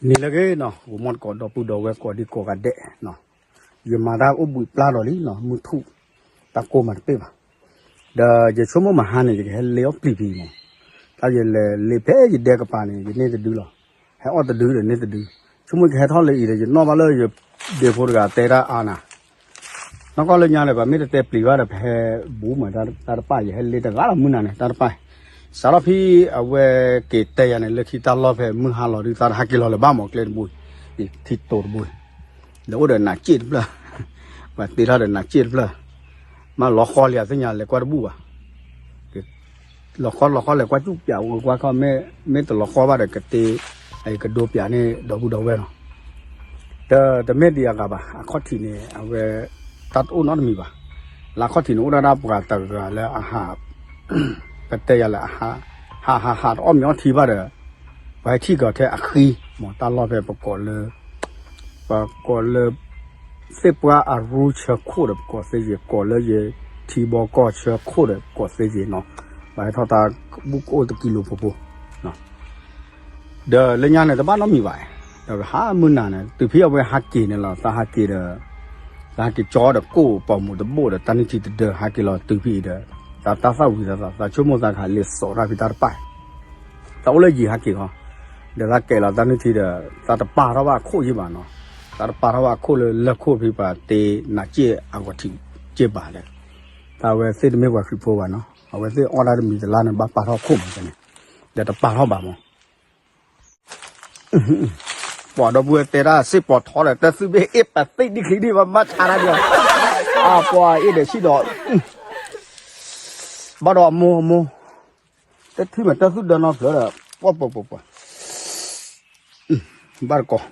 နံၤလၢအဂ့ၤနီၤ, ဂီၤမီၢ်တကိး ဒီပုၢ်ဒီဝဲၢ်ကိးဒံကိးဂၤဒဲးနီၤ, ယမၤတၢ်အိၣ်ဘှံးပျၢ်ဒီးလံနီၤ, မုၢ်ထူၣ် တၢ်ကိၢ်မးတပ့ၢ်ဘၣ်, ဒီးယဆိကမိၣ်မဟါန့ၣ် ယကဟဲလ့အီၣ်ပျံၤဖဲအံၤမး, တၢ်ယလဲၤလ့ဖဲယဒဲကပၤန့ၣ် ယန့ၢ်တဒုလီၤ, ဟဲအီၣ်တဒုဒီးန့ၢ်တဒု, ဆိကမိၣ်ယကဟဲထီၣ်လၢအံၤဒီး ယနီၣ်ဘၣ်လၢယဒ့ဖိတဂၤတဲတၢ်အါနၤ နီၢ်ကီၢ်လၢညါဒီး ပမ့ၢ်တတဲပျံၤဘၣ်ဒီး ပဟဲဘူးမးတၢ်တပၣ်, ယဟဲလ့တဂၤလီၤမုၢ်နၤန့ၣ် တၢ်တပၣ်, စးထီၣ်ဖဲအဝဲက့ၤတဲယၤန့ၣ် လၢခံတၢ်လီၢ်ဖဲမုၢ်ဟါလီၤဒုး သးတဟးက့ၤလီၤလၢၤဘၣ်မး ကျဲတဘိ, ထံတိၤတဘိ, ဒီးအိၣ်ဒီးနးစ့ၣ်တဖျၢၣ်, ပှၤတ့ထီၣ်ဒီးနးစ့ၣ်တဖျၢၣ်, မ့ၢ်လီၤဃီလံအသ့ၣ်ညါလဲၤကွၢ်တဘူၣ်ဘၣ် လီၤဃီလီၤဃီလဲၤကွၢ်စူၣ်ပၠးဝဲကွၢ်ခီၣ်, မ့ၢ်တလီၤဃီဘၣ်ဒီးကတ့, ကဒိပၠးန့ၢ်ဒီပုၢ်ဒီဝဲၢ်နီၤ, တမ့ၢ်ဒံးအဂၤဘၣ်, အခီၣ်ထံးန့ၣ် အဝဲ တၢ်တအိၣ်နီတမံၤဘၣ်, လၢအခီၣ်ထံးန့ၣ် အိၣ်ဒၣ်ဒၣ်ပှၤတဂၤလၢအဟး, ပတဲယၤလၢအဟး, ဟးဟးဟးတအီၣ်မ့ၤအီထံဘၣ်ဒီး, ပှၤဟဲထံၣ်ကီၤထဲအဃံ, မ့ၢ်တၢ်လီၢ်ဖဲပကိးလၢ ပကိးလၢ သ့ၣ်ပှၢ်အရူဆၢခိၣ်ဒီးပကိးသ့ယ့ၤ, ကိးလၢယထံဘီကီၢ်ဆၢခိၣ်ဒီးပကိးသ့ယ့ၤနီၤ, ပှၤဟဲထီၣ်တၢ်ဘူၣ်ကအိၣ်တကံလိၤဖိဖိ, ဒီးလၢညါန့ၣ်တဘၣ်နီတမံၤဘၣ်, ဒီးပဟးမုၢ်နၤန့ၣ် တုၤဖဲအဝဲဟးက့ၤန့ၣ်လီၤ, သးဟးက့ၤဒီး, သးဟးက့ၤကၠီဒီးကိၣ်ပိာ်မုၣ်တဘိၣ်ဒီး တၢ်နုၢ်ထံတဒၢဟးက့ၤလီၤတုၤဖဲအံၤဒီး, သးတၢ်သၣ်ဝံၤသးသး သးဆိကမိၣ်သးကဟးလ့စိာ်တၢ်ဖံးတၢ်တပၣ် တၢ်အိၣ်လၢယံၤဟးက့ၤဃီ, ဒီးသးကဲးလီၤတၢ်နုၢ်ထံဒီး, သးတပာ်ထီၣ်ဘၣ်အခိၣ်ယံၤဘၣ်နီၤ, သးတပာ်ထီၣ်ဘၣ်အခိၣ်လၢလၢခိၣ်ဖဲပှၤတ့နးစ့ၣ်အဂီၤထံးစ့ၢ်ဘၣ်ဒီး, သးဝဲသ့ၣ်တမ့ၢ်ပှၤခရံာ်ဖိဘၣ်နီၤ, အဝဲသ့ၣ်အီၣ်တၢ်တမံၤတလါန့ၣ် ဘၣ်ပာ်ထီၣ်ခိၣ်မးန့ၣ်, ဒီးတပာ်ထီၣ်ဘၣ်မး ပှၤဒီပုၢ်ဝဲၢ်တဲတၢ်စ့ၢ်ကီးထီဒီး တၢ်သူၣ်ဘ့ၣ်အ့ၣ်ပသ့ၣ်ဒ်ချံဒ်ဘၣ် ဘၣ်ဆါတၢ်ဒီး, အပှၤအ့ၣ်ဒီးဆံၣ်ဒီး, ဘၣ်ဒီးအမိၢ်အမိၢ်, တထံၣ်မးတၢ်သူၣ်ဒၢနီတဖျၢၣ်ဒီး, ပှၤပှၤပှၤပှၤ, ဘၣ်တကီး,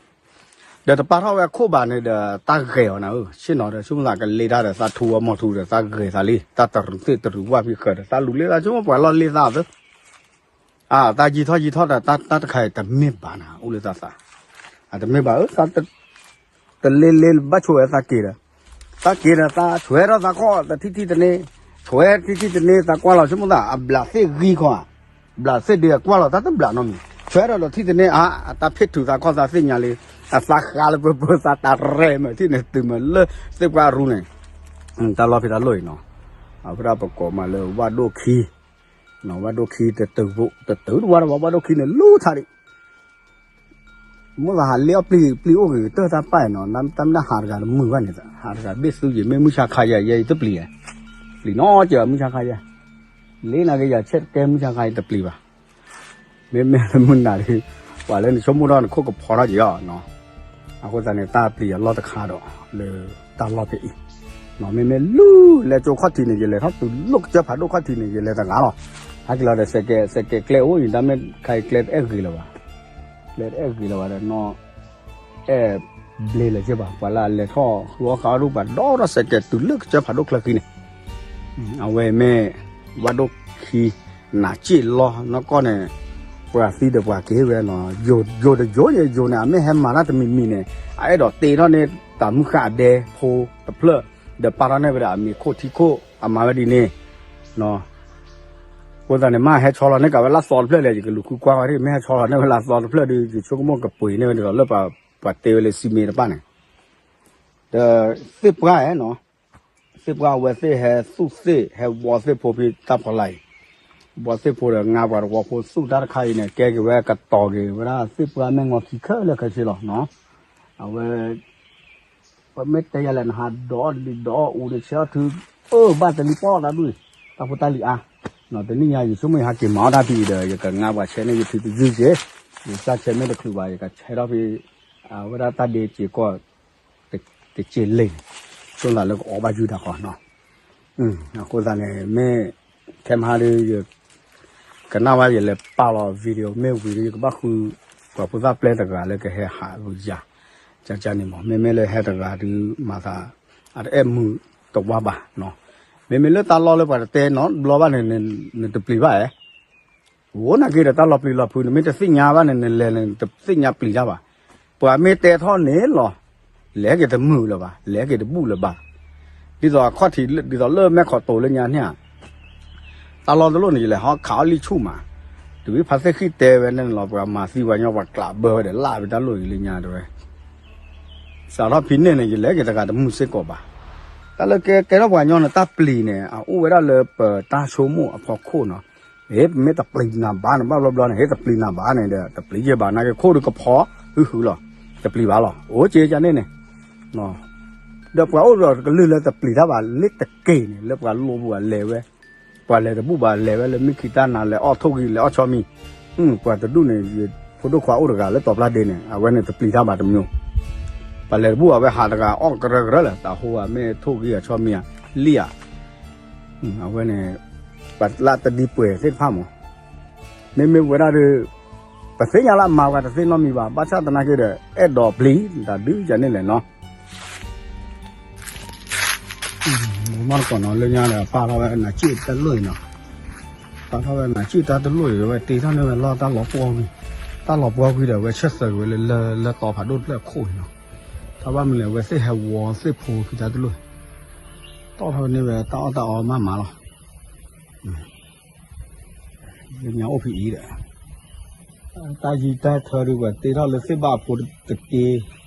ဒီးတပာ်ထီၣ်ဝဲအခိၣ်ဘၣ်န့ၣ်ဒီး တၢ်ဂဲၤအီၤနၤဧၢ, ဆ့ၣ်နီၤဒီး ဆိကမိၣ်သးကလ့တၢ်ဒီး သးထူအမိၢ်ထူဒီး သးဂဲၤသးလံ, တၢ်တရူးသ့ၣ်တရူးဝၣ်ဖံးဃၢၤဒီး သးလူၤလ့သး ဆိကမိၣ်ပှၤလီၢ်လ့သးသၢ အတၢ်ယံၤထီၣ်ယံၤထီၣ်ဒီး တၢ်တခါအံၤတမ့ၢ်ဘၣ်နၤ အိၣ်လၢသးသး, အတမ့ၢ်ဘၣ်ဧၢ, တလ့လ့ဘၣ်ဆိၣ်ဝဲသးက့ၤဒီး, သးက့ၤဒီးသးဆွဲထီၣ်သးခီၣ်တထံၣ်ထံၣ်တန့ၢ်, ဆွဲထံၣ်ထံၣ်တန့ၢ်သးကွၢ်လီၤ ဆိကမိၣ်သးအဘျးသ့ၣ်ဂံၢ်ခီဧါ, ဘျးသ့ၣ်ဒုးအကွၢ်လီၤတၢ်တဘျးနီတမံၤ, ဆွဲထီၣ်ဒီးထံၣ်တန့ၢ်အါ, အတၢ်ဖ့ၣ်ထူးသးခီၣ်သးသ့ၣ်ညါလံ, အသးဃါလၢပၢပၢသးတရဲၣ်မးထံၣ်န့ၣ် တုၤမးလၢသ့ၣ်ပှၢ်အရူန့ၣ်, တၢ်လီၢ်ဖဲတၢ်လီၢ်အံၤနီၤ, အဝဲဒၣ်ပကိးမးလၢဝၣ်ဒိၣ်ခံ ဝၣ်ဒိၣ်ခံတတုၤတဝါတဝါ ဝၣ်ဒိၣ်ခံန့ၣ်လူထါဒံး, မိၢ်သးဟးလ့အီၣ်ပျံၤ ပျံၤအိၣ်ဂ့ၤကတၢၢ်တၢ်ပာ်နီၤ, တၢ်မ့ၢ်တၢ်ဟးတဂၤတမုာ်ဘၣ်န့ၣ်, ဟးတဂၤဘ့ၣ်သုယံၤ မ့ၢ်မုၢ်ဆါခါယၤ ယဲအံၤတပျံၤ, ပျံၤနီတစဲးဘၣ် မုၢ်ဆါခါယၤ, လ့နာ်က့ၤယၤဆဲးတကဲမုၢ်ဆါခါယၤတပျံၤဘၣ်, မ့မ့ၢ်လၢမုၢ်နၤဒ်, ပှၤလၢနဆိကမိၣ်ထီၣ်နခိၣ်ကဖီထီၣ်က့ၤအီၤ အဃိသတးန့ၣ် တၢ်ပျံၤအလီၢ်တခါဒီး လၢတၢ်လီၢ်ဖဲအံၤ, မ့မ့ၢ်လူၤလဲၤကၠိခီၣ်ထံးန့ၣ် ယလဲၤထီၣ်တုၤလီၢ်ကစၢၢ်ဖးဒိၣ်ခီၣ်ထံးန့ၣ် ယလဲၤတဂၤလီၤ, ဟဲက့ၤလီၤဒီး စဲးကဲး စဲးကဲးကျဲအိၣ်အံၤ တၢ်မ့ၢ်ခါအံၤကျဲတအဲၣ်ဂ့ၤလၢၤဘၣ်, ကျဲတအဲၣ်ဂ့ၤလၢၤဘၣ်ဒီးနီၤ, အဲၣ်ဘျ့လၢၤက့ၤဘၣ် ပှၤလၢအလဲၤထီၣ်ဃုအီၣ်ဃုအီဒိၣ် ပှၤဒီးဒီးစဲးကဲးတုၤလၢကစၢၢ်ဖးဒိၣ်ချၢခံန့ၣ် အဝဲမ့ၢ် ဝၣ်ဒိၣ်ခံ နးစ့ၣ်လီၤနီၢ်ကီၢ်န့ၣ် ပှၤသံဒီးပှၤက့ၤဝဲနီၤ ယိၤတယိၤန့ၣ် အယိၤန့ၣ် အမ့ၢ်ဟဲမၤတၢ်တမံၤမံၤန့ၣ် အအဲၣ်ဒိးတ့ထီၣ်န့ၢ်တၢ်မုၢ်ဃၢ်အဒဲဖိတဖျၢၣ် ဒီးပာ်ထီၣ်န့ၢ်ဝဲဒၣ်အမံၤခိၣ်ထံခိၣ် အမၤဝဲဒ်န့ၣ် အဃိသတးန့ၣ် မ့ၢ်ဟဲဆီလီၤန့ၢ်က့ၤဝဲလၢသီတဖျၢၣ်လဲၣ် ယကလူၤဃုကွၢ်ဝဲဒၣ် မ့ၢ်ဟဲဆီလီၤန့ၢ်ဝဲလၢသီတဖျၢၣ်ဒီး ယဆိကမိၣ်ကပှ့ၤန့ၢ်ဝဲဒ်သိးလၢပှၤတ့ဝဲလၢစံမ့ၢ်တပၣ်န့ၣ် ဒီးသ့ၣ်ပှၢ်နီၤ သ့ၣ်ပှၢ်အဝဲသ့ၣ်ဟဲသူၣ်သ့ၣ် ဟဲဝီသ့ၣ်ဖိဖဲတၢ်ဖီလာ်အံၤ, ဝီသ့ၣ်ဖိဒီးငါပှၤတဝီဖိသူၣ်တၢ်တခါအံၤန့ၣ် ကဲက့ၤဝဲကတီၤက့ၤဝဲဒၣ်သ့ၣ်ပှၢ်မ့ၢ်ငီခံခဲလၢာ်ခဲဆ့လီၤနီၤ, အဝဲ ပမ့ၢ်တဲယၤလဲၣ် နဟးဒိးအီၣ်တလံၤဒိးအီၣ်အူန့ၣ် ဆဲးအီၣ်ထု အၢ ဘၣ်တလံၤပီၣ်သးဒူၣ်အံၤ တၢ်ဖိတၢ်လံၤအါ, တနံၣ်ညါယဆိကမိၣ်ယဟးက့ၤမၤအီၣ်တၢ်ဖဲအံၤဒီး ယကငါပှၤဆဲးန့ၢ်ယထုတယုၢ်က့ၤ, ယစၢ်ဆဲးမ့ၢ်တချုးဘၣ် ယကဆဲးထီၣ်ဖဲ အဝဲဒၣ်တၢ်ဒ့စ့ၢ်ကီး တစ့ၢ်လံန့ၣ် ဆိသးလၢကအီၣ်ဘၣ်ယုၢ်တၢ်ဃီနီၤ, အဃိသတးန့ၣ် မ့ၢ် ခဲမဟါဒီး ယကနၣ်ဝဲယလဲၤပာ်လီၤ video မ့ၢ်ဝံၤဒီး ယကဘၣ်ဃု ပှၤဖိသၣ်ပျဲတဂၤလၢကဟဲဟးဂုာ်ယၤ ကန့ၣ်မး မ့မ့ၢ်လၢဟဲတဂၤဒီး မၤသး အတအဲၣ်မုာ်တဝါဘၣ်နီၤ, မ့မ့ၢ်လၢတၢ်လီၢ်လၢပှၤတတဲနီတဘျီဘၣ်န့ၣ် နတပျံၤဘၣ်ဧါ အိၣ်နာ်က့ဒီးတၢ်လီၤပျံၤလီၤဖုး နမ့ၢ်တသ့ၣ်ညါဘၣ်န့ၣ် နလဲၤန့ၣ် တသ့ၣ်ညါပျံၤတၢ်ဘၣ်. ပှၤမ့ၢ်တဲထီၣ်န့ၣ်လီၤ လဲၤက့ၤတမုာ်လၢၤဘၣ် လဲၤက့ၤတဘူၣ်လၢၤဘၣ်. ဒ်သိးအခီၣ်ထံး ဒ်သိးလၢမဲၢ်ခီးတိၤလၢညါန့ၣ်ဧါ, တၢ်လီၢ်တလိၣ်န့ၣ် ယလဲၤဟီခးအီၣ်လံဆူၣ်မး, တ ဝံဖါသ့ၣ်ဃံၣ်တဲဝဲန့ၣ်လီၤ ပှၤမၤသံပှၤညီ ပှၤကျးဘၢဝဲဒီး လၢ်ဝဲတၢ်လိၣ်အံၤလၢညါတဲဝဲ, စးထီၣ်ဖံန့ၣ်န့ၣ် ယလဲၤက့ၤတဂၤတမုၢ်စ့ၢ်ကီးဘၣ်. တၢ်လၢကဲကဲထီၣ်ပှၤညီန့ၣ် တၢ်ပျံၤန့ၣ် အအိၣ်ဝဲဒၣ်လၢပတၢ်ဆိကမိၣ်အဖီခိၣ်နီၤ. ဟ့ ပမ့ၢ်တပျံၤနၤဘၣ်န့ၣ် ဘၣ်ဘျီဘျီန့ၣ် ဟ့ တပျံၤနၤဘၣ်န့ၣ်ဒီး တပျံၤယဲၢ်ဘၣ် နာ်က့ခိၣ်ဒုးကဖီ ဟုဟုလီၤ. တပျံၤဘၣ်လီၤ အိၣ်က့ယန့ၣ်န့ၣ် ဒီးပှၤအိၣ်ဒီးကလုၢ်လၢတပျံၤတၢ်ဘၣ် လၢတက့ၢ်န့ၣ် လၢပှၤလိၣ်ဘူးအလဲၤဝဲ, ပှၤလဲၤတဘူးဘၣ်လဲၤဝဲလၢမုၢ်ခံတၢ်နၤ လဲၤအီၣ်ထိၣ်ဂံၢ်လဲၤအီၣ်ဆီမံၤ, ပှၤတဒူၣ်န့ၣ် ယဖိဒိၣ်ခွါအိၣ်တဂၤလၢတီၤပျၢ်ဒ့န့ၣ် အဝဲန့ၣ်တပျံၤတၢ်ဘၣ်တမံၤ, ပှၤလဲၤတဘူးဘၣ်ဝဲဟးတဂၤအီၣ်ကရၢကရၢလၢ တၢ်ဟိဝဲမ့ၢ်ထိၣ်ဂံၢ်အဆီမံၤဧါ လံဧါ အဝဲန့ၣ် ပှၤလၢတဒံပှဲၤသ့ၣ်တဖၣ်မး, မ့မ့ၢ်ဝဲဒၣ်ဒီး ပသ့ၣ်ညါလၢအမၤပှၤတသ့နီတမံၤဘၣ် ဘၣ်ဆၣ်သနာ်က့ဒီး အဲၣ်ဒိးပျံၤ တၢ်ဒုးယၤန့ၣ်လဲၣ်နီၤ, မီၢ်တကိးနီၤ လၢညါဒီး ပာ်ထီၣ်ဝဲနၤစံၣ်တၢ်တလိၣ်အံၤနီၤ, ပာ်ထီၣ်ဝဲနၤစံၣ်တၢ်တလိၣ်အံၤ အဝဲတ့ထီၣ်န့ၢ်ဝဲလီၢ်တၢ်လီၤပှီၢ်ဝံၤ, တၢ်လီၤပှီၢ်ဝံၤဒီး အဝဲဆဲးသၢက့ၤဝဲလၢ လၢတီၤဖးဒိၣ်တဖျၢၣ်အခိၣ်အံၤနီၤ, တၢ်ဘၣ်မနုၤလဲၣ် အဝဲသ့ၣ်ဟဲဝီသ့ၣ်ဖိဖံးတၢ်တလိၣ် တီၣ်ထီၣ်န့ၢ်ဝဲတၢ်အီၣ်တၢ်အီမးမးလီၤ. လၢညါအိၣ်ဖဲအံၤဒီး တၢ်ယံၤတၢ်ထၢဒုး ပှၤတ့ထီၣ်လၢသ့ၣ်ဘၣ်အဖိတက့ၢ်, တ့န့ၢ်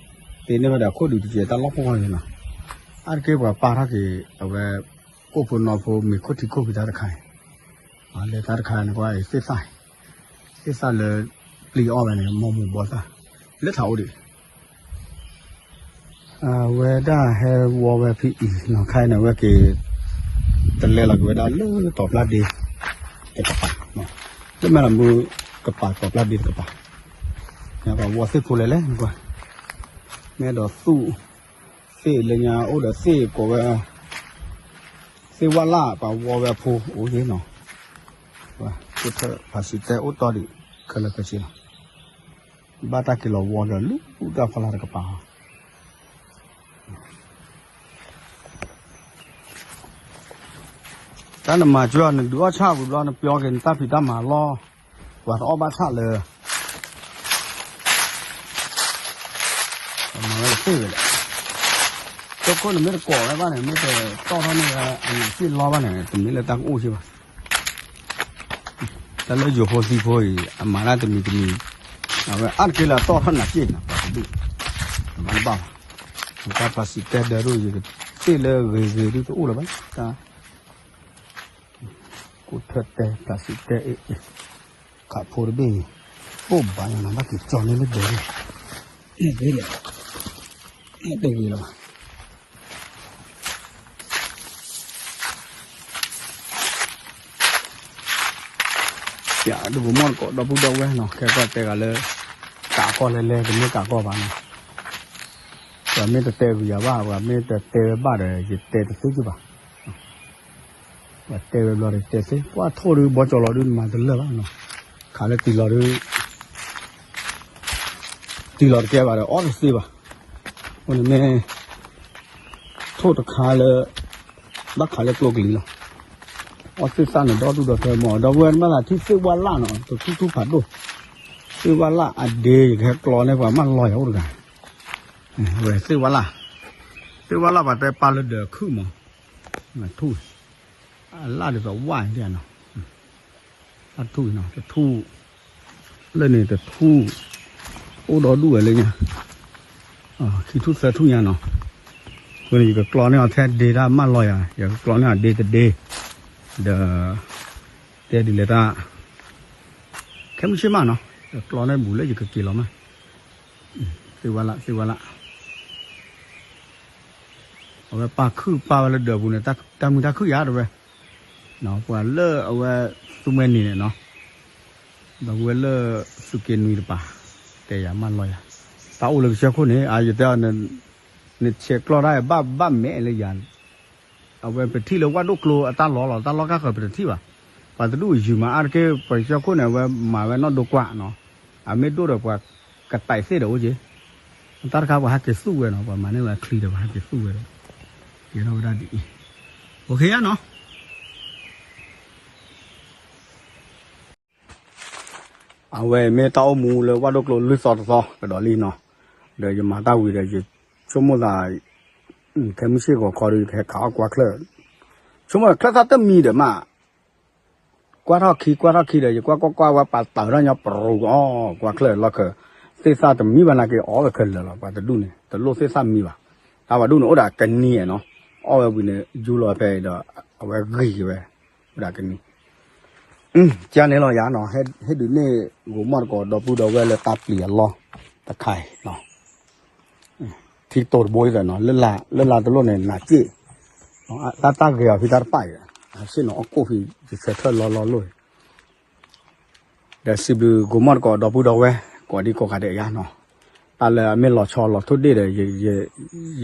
ဝဲဒီးအခိၣ်ဒုးတက့ၢ် တၢ်လီၢ်ဖှီၣ်ဃီန့ၣ်လီၤ. အါတက့ၢ်ပှၤပာ်ထီၣ်က့ၤ အဝဲ ကိၣ်ဖိနီဖိမ့ၤခိၣ်ထံခိၣ်ဖံးတၢ်တခါအံၤ, လဲၤတၢ်တခါန့ၣ် ကွၢ်အံၤသ့ၣ်သၣ်, သ့ၣ်သၣ်လၢ ပျံၤအီၣ်ဝဲန့ၣ် မိၢ်မူးဘီသၣ် လၢထးအိၣ်ဒံး အဝဲဒၣ်ဟဲဝီဝဲဖဲအံၤနီၤ ခါအံၤန့ၣ် အဝဲက့ၤ တလဲလီၤက့ၤဝဲဒၣ်လၢတီၤပျၢ်ဒ့ တကပၤ, လၢမဲာ်လီၤမုၢ်ကပၤတီၤပျၢ်ဒ့တကပၤ, ပှၤဝီသ့ၣ်ဖိလဲၤလဲၣ်ကွၢ်, မ့ၢ်အဲၣ်ဒိးသူၣ် သ့ၣ်လၢညါအိၣ်ဒီးသ့ၣ်ကိးဝဲ သ့ၣ်ဝၣ်လၣ် ပှၤဝီဝဲအဖိအိၣ်ယ့ၣ်နီၤ, ကိးထၢၣ်ဖးစံးတဲအိၣ်တီၢ်ဒံး ခဲလၢာ်ခဲဆ့လီၤ, ဘၣ်တၢ်က့ၤလီၤဝီဒီးလူၤတၢ်ဖီလာ်တကပၤ တၢ်နမၤကွၢ်နဒုးအီၣ်ဆၣ်ဝံၤဘျီ နပျီက့ၤနတၢ်ဖံးတၢ်မၤလီၢ်, ပှၤတအီၣ်ဘၣ်ဆၣ်လၢ မၤဝဲတသ့ဝဲလဲၣ်, ကၠိခိၣ်န့ၣ်မ့ၢ်တကိးဝဲဘၣ်န့ၣ် မ့ၢ်တတီၢ်ထီၣ်န့ၢ်ဝဲအနံၣ်စံၣ်လီၢ်ဘၣ်န့ၣ် တမ့ၢ်လၢတၢ်ကအိၣ်စ့ၢ်ဘၣ် တၢ်လၢယိၤဖိသံဖိအံၤ အမၤတၢ်တမံၤတမံၤ, အဝဲအါတက့ၢ်လၢအတီၢ်ထီၣ်နၤစ့ၢ်နၤ ပှၤတဒူၣ်, တဘၣ်ဘၣ်ဘၣ်, တၢ်ဖးစံးတဲဒၢးဒိၣ် ယကသ့ၣ်လၢဂ့ၤဂ့ၤဒုးတအိၣ်လၢၤဘၣ်, တၢ် ကိးထၢၣ်တဲဖးစံးတဲအ့ၣ်အ့ၣ်, ခးဖိတဘ့ၣ်အံၤ, အိၣ်ဘၣ်ယၤနၤဘၣ်က့ၤကၠီၤန့ၢ်လၢဒၢးဒၣ်, တဂ့ၤလၢၤဘၣ် ယဒိၣ်ကမီၢ်တကိးဒီပုၢ်ဒီဝဲၢ်နီၤ ခဲကီၢ်တဲဂၤလၢ ကးကီၢ်လဲၤလဲၤ တမ့ၢ်ကးကီၢ်ဘၣ်နီၤ, ပှၤမ့ၢ်တတဲဂုာ်ယၤဘၣ် ပှၤမ့ၢ်တတဲဝဲဘၣ်ဒီး ယတဲတသ့က့ၢ်ဘၣ်, ပှၤတဲဝဲဘျီဒီးတဲသ့ ကွၢ်ထိၣ်ဒုးဘီကၠီၤလီၤဒုး နမၤတလၢာ်ဘၣ်နီၤ, ခးလၢတံၢ်လီၤဒုး တံၢ်လီၤတကဲဘၣ်ဒီး အီၣ်တသ့ဘၣ်, အဃိန့ၣ်မ့ၢ် ထိၣ်တခါလၢ ဘၣ်ခးလၢကျိကလံၤလီၤ, အီၣ်သ့ၣ်သၣ်န့ၣ် ဒီဒူၣ်ဒီထၢမး ဒီပုၢ်ဝဲၢ်မ့ၢ်သးထံၣ်သ့ၣ်ဝၣ်လၣ်နီၤ တထူၣ်ထူၣ်ဖးဒိၣ်, သ့ၣ်ဝၣ်လၣ်အဒ့ ယကဟဲကျီန့ၢ်ပှၤမၢလီၤယၤအိၣ်တဂၤ, ဝဲသ့ၣ်ဝၣ်လၣ်, သ့ၣ်ဝၣ်လၣ်ပှၤတဲပာ်လၢဒၢးခုၣ်မး, ထူၣ် အလၣ်ဒ်သိးဝၣ်န့ၣ်နီၤ, အထူၣ်နီၤ တထူၣ်, လၢန့ၣ်တထူၣ်, အိၣ်ဒီဒူၣ်ဝဲလၢညါ, ခံထူၣ်သၢထူၣ်ညါနီၤ, အဃိန့ၣ် ယကကျီန့ၢ်အီၤထဲဒ့တၢ်မၢလီၤယၤ ယကကျီန့ၢ်အီၤဒ့တဒ့, ဒီး တဲဒ်လဲၣ်တၢ်, ခဲမုၢ်ဆ့ၣ်မးနီၤ ယကျီန့ၢ်ဘူးလၢယကက့ၤလီၤမး, သ့ၣ်ဝၣ်လၣ် သ့ၣ်ဝၣ်လၣ် အဝဲပာ်ခုၣ်ပာ်ဝဲလၢဒၢးပူၤန့ၣ် တၢ်မုာ်တၢ်ခုၣ်ယၤတဝဲ, ပှၤလၢအဝဲသူမှဲနံၤန့ၣ်နီၤ, ဒီပုၢ်ဝဲၢ်လၢသုးက့နွံတပၤ, တဲယၤမၢလီၤယၤ, တၢ်အိၣ်လၢကစၢၢ်ခိၣ်န့ၣ် အယတဲအီၤ, နဆဲးကျီတၢ်ဘၣ်ဘၣ်မဲာ်လၢယၤ အဝဲပထံၣ်လၢဝၣ်ဒိၣ်ကျိအတၢ်လီၢ်လီၤ တၢ်လီၢ်ကါဃၢၤပတထံၣ်ဘၣ်, ပှၤတဒူၣ်ယုၢ်မးအါတက့ၢ် ပှၤကစၢၢ်ခိၣ်န့ၣ် အဝဲမၤဝဲနီၣ်ဒိကွၢ်နီၤ, အမ့ၢ်ဒိၣ်ဒီးပှၤကတဲာ်သ့ၣ်ဒီးအိၣ်က့ၤ, တၢ်တခါပှၤဟဲက့ၤသူၣ်ဝဲနီၤ ပှၤမၤန့ၢ်ဝဲအချံဒီးပှၤဟဲက့ၤသူၣ်ဝဲဒီး, ကဲထီၣ်ဝဲဒၣ်ဒ်အံၤ, အိၣ်ခ့ယါနီၤ အဝဲမ့ၢ်တၢ်အိၣ်မူလၢဝၣ်ဒိၣ်ကျိလွံၢ်သီတသီကဒီးလံနီၤ, ဒီးယမၤတၢ်ဝံၤဒီး ယဆိကမိၣ်သး ခဲမုၢ်ဆ့ၣ်ဂီၤခီဒီး ယကဟဲခးအီၣ်ကွၢ်ချၢၣ်, ဆိကမိၣ်ချၢၣ်သၣ်တမံၤဒီးမး, ကွၢ်ထီၣ်ခံ ကွၢ်ထီၣ်ခံဒီး ယကွၢ်ကွၢ်ကွၢ်ဝဲပာ်တၢၢ်ထီၣ်ညီပရူၤအီၤ ကွၢ်ချၢၣ်လီၢ်ခၢၣ် သ့ၣ်သၣ်တမံဘၣ်နာ်က့ၤအီၣ်ဝဲခဲလၢာ်လီၤ ပှၤတဒူၣ်န့ၣ် တလိၣ်သ့ၣ်သၣ်မံဘၣ်. တၢ်ဝဲဒူၣ်န့ၣ် အိၣ်ဒီးကနံၤနီၤ အီၣ်ဝဲဝံၤန့ၣ် ယူလီၤဖဲအံၤဒီး အဝဲဂံၤက့ၤဝဲ အိၣ်ဒီးကနံၤ ကန့ၣ်လီၤယၤနီၤ ဟ့ၣ်ဒုးန့ၢ် ဂိၤမီၣ်တကိးဒီပုၢ်ဒီဝဲၢ်လၢတၢ်ပျံၤအလီၢ်တခါအံၤနီၤ ထံတိၤတဘိအံၤနီၤ လၢ်လၢ်တလိၣ်န့ၣ် နးစ့ၣ် တၢ်တၢ်ဂ့ၤအီၤဖံတၢ်တပၣ်အံၤ အဆ့ၣ်နီၤအီၣ်ကိၣ်ဖံ ယဆၢထၢၣ်လီၤလီၤလိၣ်အံၤ ဒီးစံးဘျုးဂိၤမီၣ်တကိးဒီပုၢ်ဒီဝဲၢ် ကိးဒံကိးဂၤဒဲးယါနီၤ တၢ်လၢအမ့ၢ်လီၤဆီလီၤထိၣ်ဒ့ၣ်ဒီး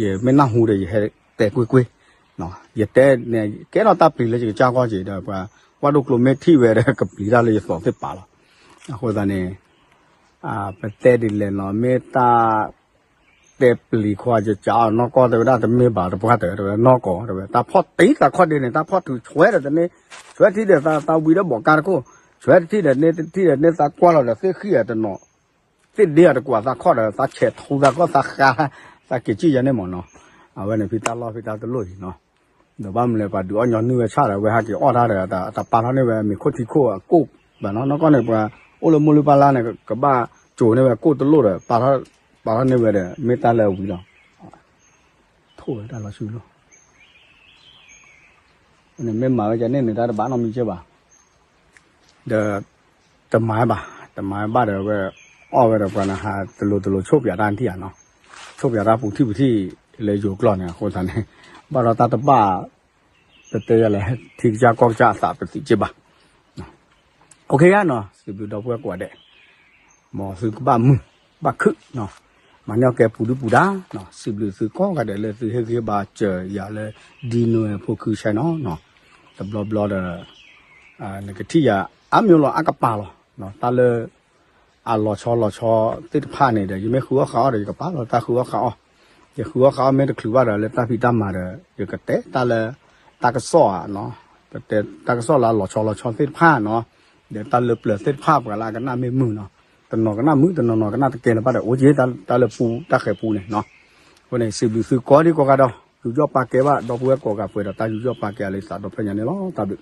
ယမ့ၢ်နၢ်ဟူဒီး ယဟဲတဲကွ့ၢ်ကွ့ၢ် ယတဲန့ၣ် ကဲထီၣ်တၢ်ပျံၤလၢယကစၢ်ဂီၢ်က့ၤဒီး ပှၤကွၢ်ဒိၣ်ကျိမ့ၢ်ထံၣ်ဝဲဒီး ကပျံၤတၢ်လၢယသီသ့ၣ်ပာ်လီၤ. အဃိသတးန့ၣ် ပတဲဒ်လဲၣ်နီၤ မ့ၢ်တၢ် တဲပျံၤခွါယကးအီၤနီၢ်ကီၢ်တဲဝဲဒၣ် တမ့ၢ်ဘၣ်တပှၢ်တၢၢ်တဲဝဲနီၢ်ကီၢ်တဲဝဲ တၢ်ဖီၣ်တံၢ်သးခီၣ်ဒ့န့ၣ် တၢ်ဖီၣ်ထုးဆွဲဒီးတန့ၢ် ဆွဲထံဒီးသးဝံဒီးဘီးကါတခိၣ် ဆွဲတထံၣ်ဒီးန့ၢ်တထံၣ်ဒီးန့ၢ်သးကွၢ်လီၤဒီးသ့ၣ်ဃံၣ်အတနီၤ သ့ၣ်ဒ့အတကွၢ်သးခီၣ်ဒီး သးဆဲးထူသးခီၣ်သးဃါ သးက့ၤကံၣ်ယၤန့ၣ်မ့ၢ်နီၤ အဝဲန့ၣ်ဖံတၢ်လီၢ်ဖံတၢ်တလိၣ်အံၤနီၤ ဒီးဘၣ်မနုၤလဲၣ် ပှၤဒုးအီၣ်ညီနုၢ်ဝဲဆၣ်ဒီး အဝဲဟဲက့ၤအီၣ်တၢ်ဒီး တပာ်ထီၣ်န့ၢ်ဝဲမ့ၤခိၣ်ထံခိၣ်အကိၣ်ဘၣ်နီၤ နီၢ်ကီၢ်န့ၣ် ပှၤအိၣ်လၢမိၢ်လၢပၢ်လါန့ၣ် ကဘၣ်ကၠိၤန့ၢ်ဝဲကိၣ်တလိၣ်ဒီး ပာ်ထီၣ်န့ၢ်ဝဲဒီး မ့ၢ်တၢ်လၢအဝံၤလီၤ ထိၣ်ဝဲတၢ်လီၤဆူလီၤ န့ၣ်မ့ၢ်မၤဝဲကန့ၣ်န့ၣ် တၢ်တဘၣ်နီတမံၤကဲဘၣ် ဒီး တမၤဘၣ် တမၤဘၣ်ဒီးဝဲ အီၣ်ဝဲဒီးပှၤနဟးတလိၤတလိၤဆိၣ်ပၠးတၢ်ထံၣ်ဧါနီၤ ဆိၣ်ပၠးတၢ်ပူၤထံၣ်ပူၤထံၣ် လၢယိၤကျီၢ်န့ၣ်အဃိသတးန့ၣ် ဘၣ်ဒီးတၢ်တဘၣ် ပတဲယလဲၣ် ထံကစၢ်ကီၢ်ကစၢ်အသးပသံးက့ဘၣ် OK ယါနီၤ စံးဘျုးဒီပုၢ်ဝဲၢ်ကိးဂၤဒဲး မ်သုကဘၣ်မုာ် ဘၣ်ခုၣ်နီၤ မၤန့ၢ်အီၣ်ကဲပူၤဒုပူၤဒါနီၤ စံးဘျုးသုကိးဂၤဒဲးလၢသုဟ့ၣ်ဂံၢ်ဟ့ၣ်ဘါစၢၤယၤလၢ ဒ်နိဝ့ဖိခုဆဲနီၤ တဘျီဘျီဒီး နကထံၣ်ယၤ အါမံၤလီၤအါကပၤလီၤ တၢ်လၢ အလီၤဆီလီၤဆီသ့ၣ်တဖၣ်န့ၣ်ဒီး ယမ့ၢ်ဃုအီၣ်ဃုအီၣ်ဒီး ယကပာ်လီၤတၢ်ဃုအီၣ်ဃုအီၣ် ယဃုအီၣ်ဃုအီၣ်မ့ၢ်တချုးဘၣ်ဒီး လၢတၢ်ဖံးတၢ်မၤဒီး ယကတဲတၢ်လၢ တၢ်ကစီၣ်ဧါနီၤ ကတဲတၢ်ကစီၣ်လၢအလီၤဆီလီၤဆီသ့ၣ်တဖၣ်နီၤ ဒီးတၢ်လၢပျၢၤသ့ၣ်တဖၣ် ပှၤလၢအကနၣ်မ့ၢ်မုာ်နီၤ တနီၤကနၣ်မုာ် တနီၤနီၤကနၣ်တကဲလၢၤဘၣ်ဒီး အိၣ်က့ၤတၢ်လၢပူတၢ်ဃဲၤပူန့ၣ်နီၤ အဃိန့ၣ် စံးဘျုးသုကိးဒံကိးဂၤဒီး ယူးယီၣ်ပာ်ကဲဘၣ် ဒီပုၢ်ဝဲၢ်ကိးဂၤပှဲၤဒီး တၢ်ယူးယီၣ်ပာ်ကဲအလၢသးဒီဖျၢၣ်ညါန့ၣ်လီၤ တၢ်ဘျုး